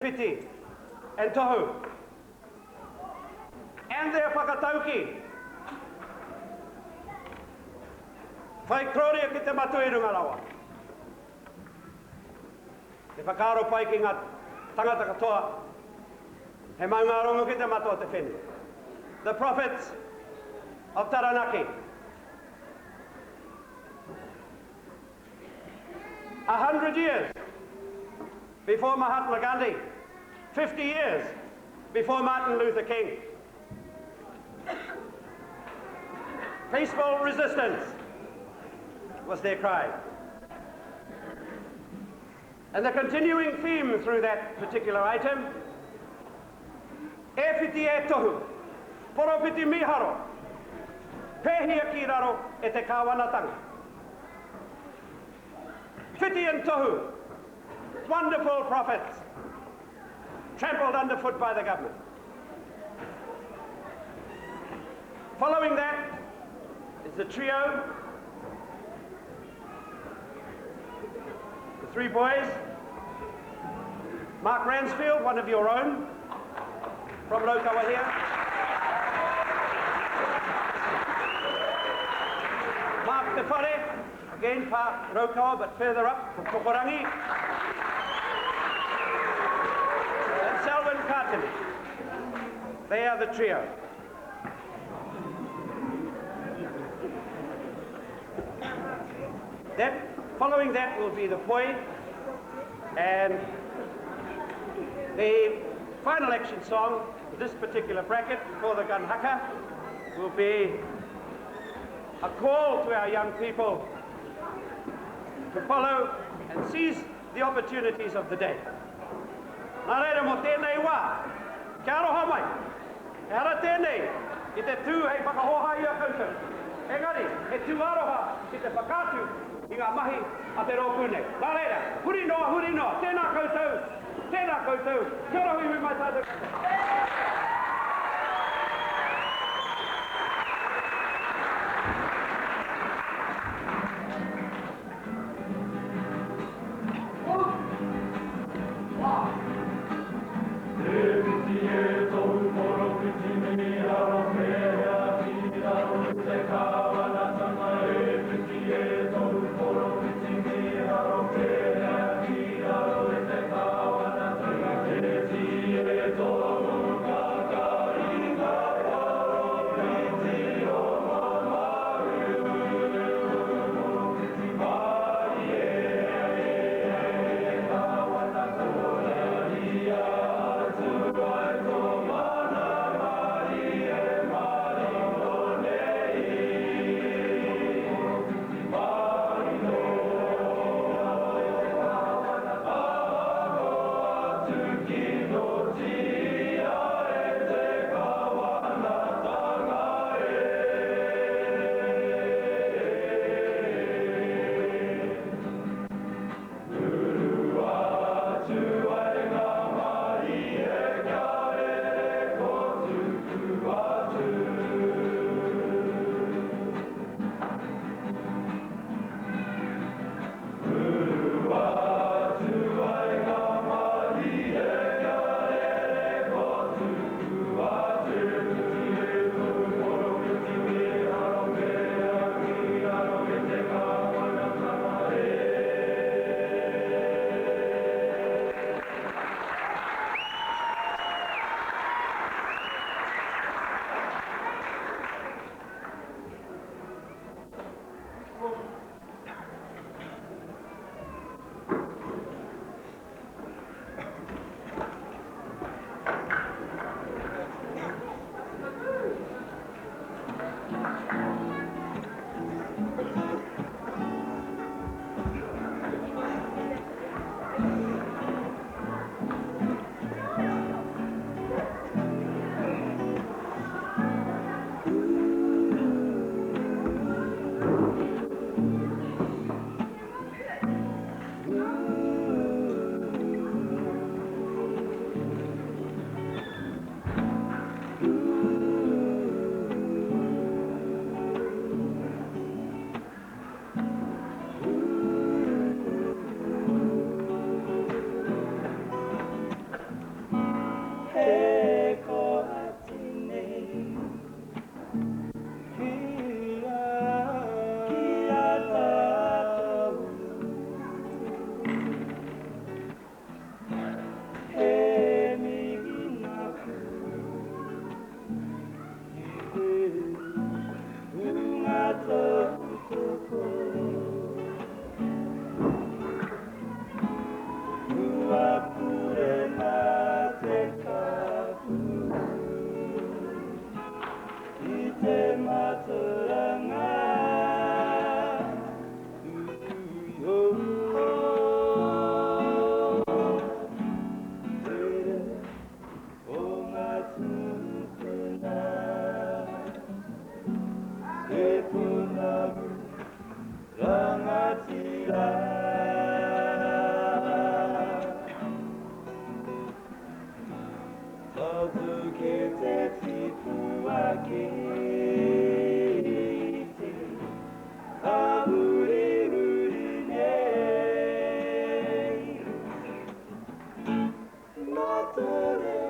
Whiti and Tohu and their whakatauki. Whai kororia ki te matua i runga rawa. He whakaaro pai ki nga tangata katoa, he maungārongo ki te mata o te whenua. The prophets of Taranaki. 100 years before Mahatma Gandhi, 50 years before Martin Luther King. Peaceful resistance was their cry. And the continuing theme through that particular item, E whiti e tohu, poropiti miharo, pēhia ki raro e te kāwanatanga. Whiti and tohu, wonderful prophets, trampled underfoot by the government. Following that is the trio, the three boys, Mark Ransfield, one of your own, from Raukawa here. Mark Te Whare, again part Raukawa, but further up from Tokorangi. And Selwyn Cartini. They are the trio. That, following that will be the poi and the final action song for this particular bracket for the gun haka will be a call to our young people to follow and seize the opportunities of the day. Nā reira mō tēnei wā, kia aroha mai, Ehara tēnei i te tū hei whakahoha i a koutou, engari he tū aroha ki te whakaatu i ngā mahi a te rōpū nei. Nā reira, huri noa, huri noa, tēnā koutou, tēnā koutou, kia ora huihui mai tātou katoa. E whiti e tohu poropiti miharo pēhea ki raro i te kāwanatanga E whiti e tohu poropiti miharo pēhea ki raro i te kāwanatanga E tī e tohu ka. Atu ki te tipua ki te Āhurihuri nei. Nā Tore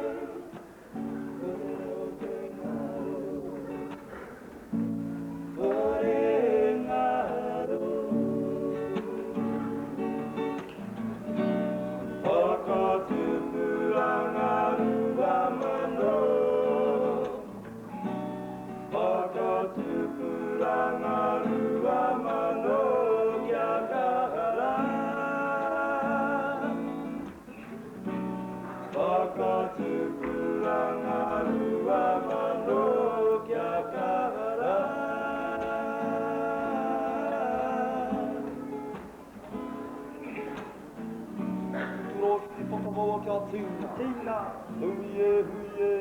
kōrero te ngaro, kore ngaro. Whakatupuranga 2000, Whakatupuranga 2000 kia kaha rā. Whakatupuranga 2000 kia kaha rā. Tūturu ki te whakamaua kia tina. Tina. Hui e, hui e.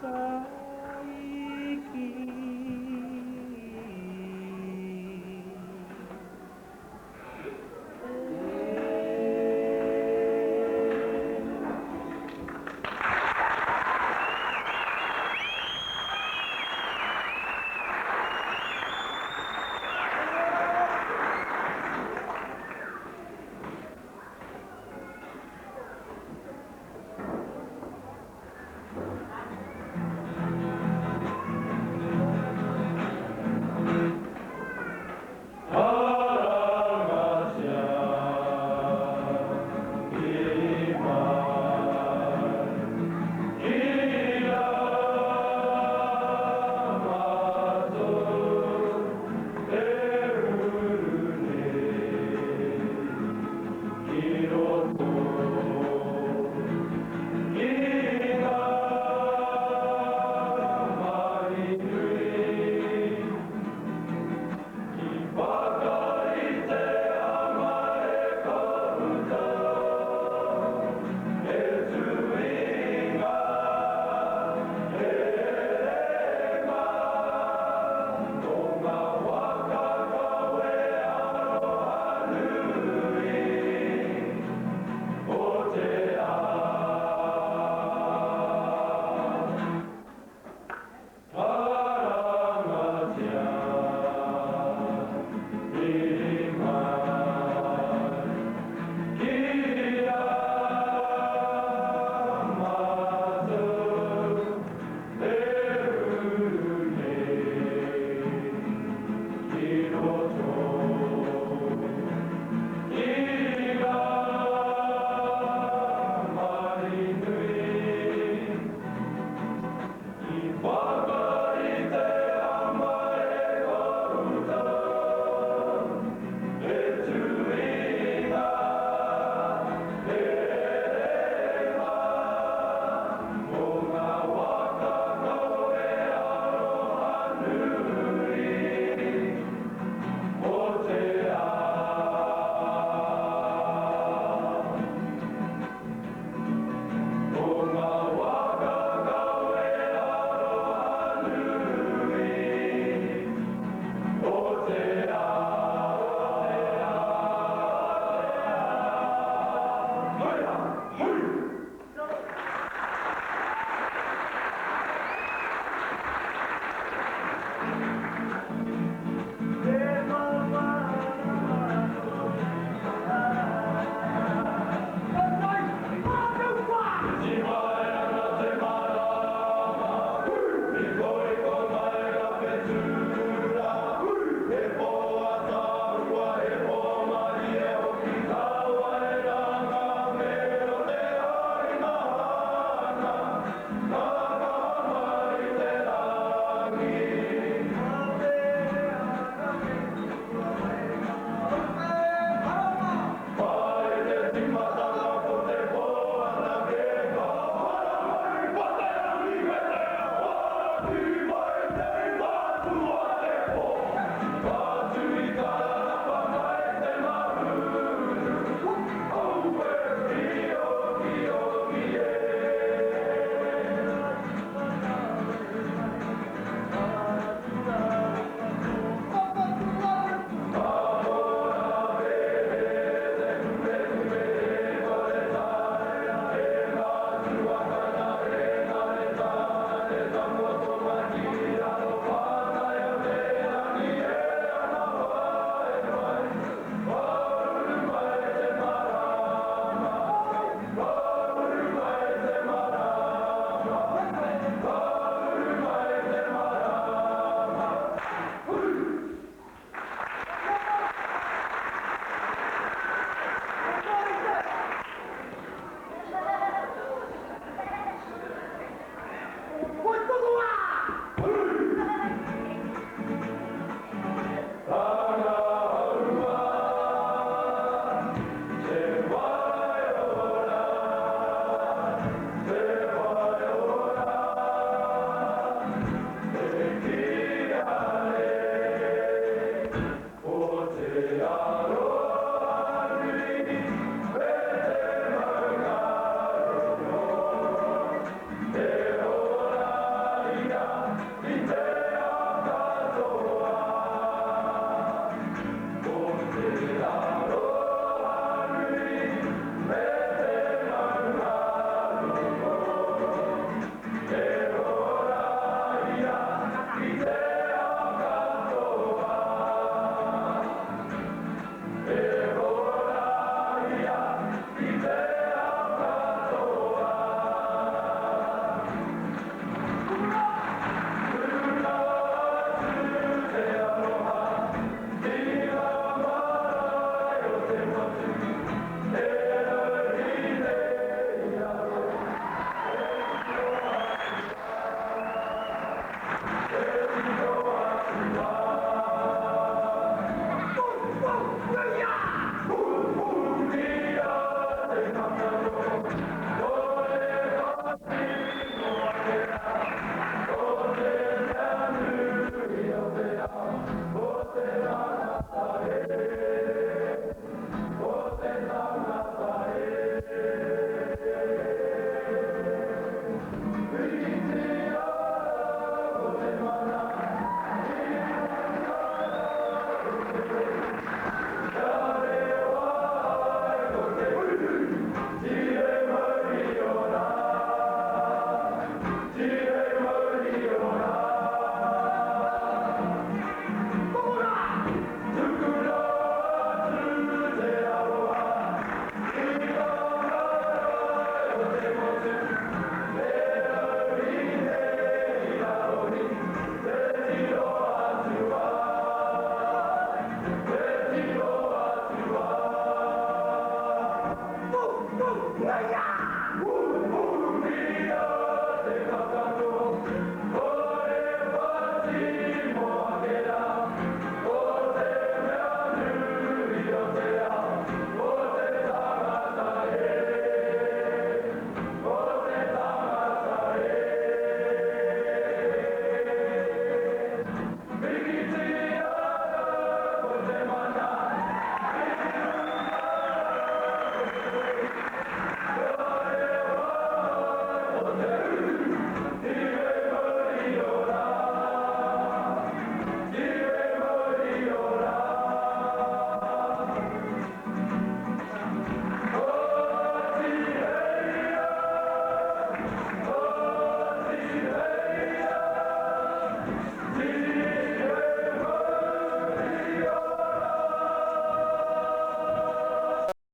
Taiki.